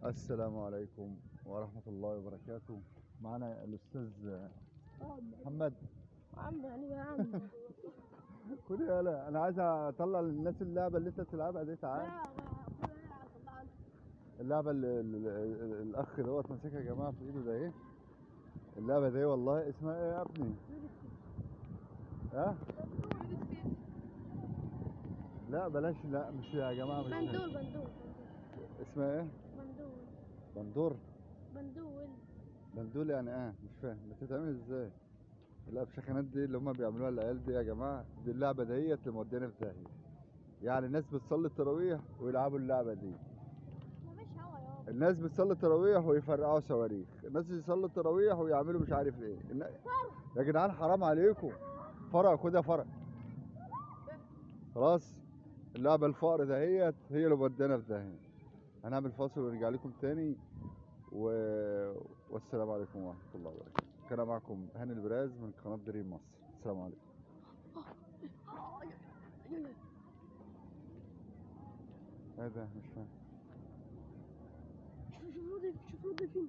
السلام عليكم ورحمة الله وبركاته. معنا الأستاذ محمد. عم يعني يا عم. خد يالا، أنا عايز أطلع للناس اللعبة اللي أنت بتلعبها دي. تعال. اللعبة اللي الأخ دوت ماسكها يا جماعة في إيده ده، إيه؟ اللعبة دي والله اسمها إيه يا ابني؟ ها؟ لا بلاش، لا مش يا جماعة، مش بندول. بندول اسمها إيه؟ بندول. بندور؟ بندول. بندول يعني ايه؟ مش فاهم بتتعمل ازاي؟ الابشخانات دي اللي هم بيعملوها العيال دي يا جماعة، دي اللعبة ديت اللي مودينا في داهية. يعني الناس بتصلي التراويح ويلعبوا اللعبة دي. مفيش هوا يابا. الناس بتصلي التراويح ويفرقعوا صواريخ، الناس يصلوا التراويح ويعملوا مش عارف ايه. يا جدعان حرام عليكم. فرق، خدها فرق. خلاص اللعبة الفقر دهيت هي اللي مودينا في داهية. هنعمل فاصل ونرجع لكم تاني والسلام عليكم ورحمة الله وبركاته. كان معكم هاني البراز من قناة دريم مصر. السلام عليكم. ايه ده؟ مش فاهم. شوف شوف فين.